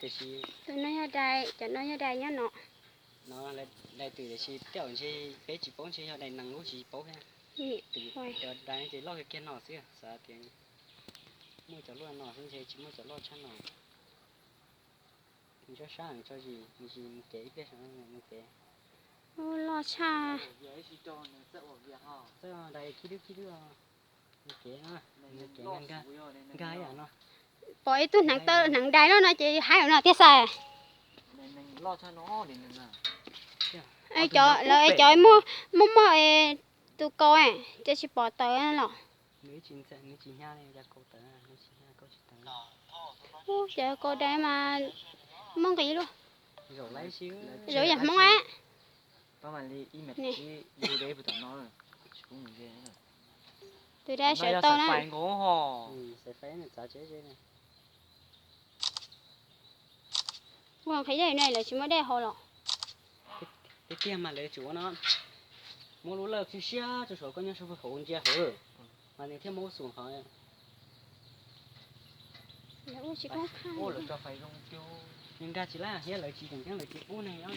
Tiam sis tus no yog dais, cov no yog dais nyob no. No dais twm tiam sis tej zaum ntshe peb tsis paub, ntshe yog dais nees lub tsis paub thiab. Twm cov dais ces loj kiag kiag no xwb, xav tias muaj cov loj no xwb ntshe tsis muaj cov loj tshaj no. Nws sab sab tso zis, nws mus kev ib pliag saum no mus kev. Loj tshaj. Txawj dais khib dwb khib dwb os. Mus kev no, mus kev nkag, nkag ib yam no. Pom ib tug hneev taw hneev dais loj no ces haib no tiag xais. Lawv cov muaj muaj tus kaus ces tsis pom tawv los. Nws tsis hnyav li, kaus tawv, nws tsis hnyav, kaus tsis tawv. Ub, cov kaus dais mas muaj nqis luaj. Zaum yam Hmoob a. Tus dais sawv tau na. Ua qhov dej no lawv tsis muaj dej haus los? Tiag tiag mas lawv tsuas ua no, muab lub lawj siab siab rau saum koj nyob saum hauv ntsia hauv, mas nws thiaj muab xum qhov. Nws nkag tsis laj thiab lawv tsis tseem ceeb lawv tsis pub neeg nyob.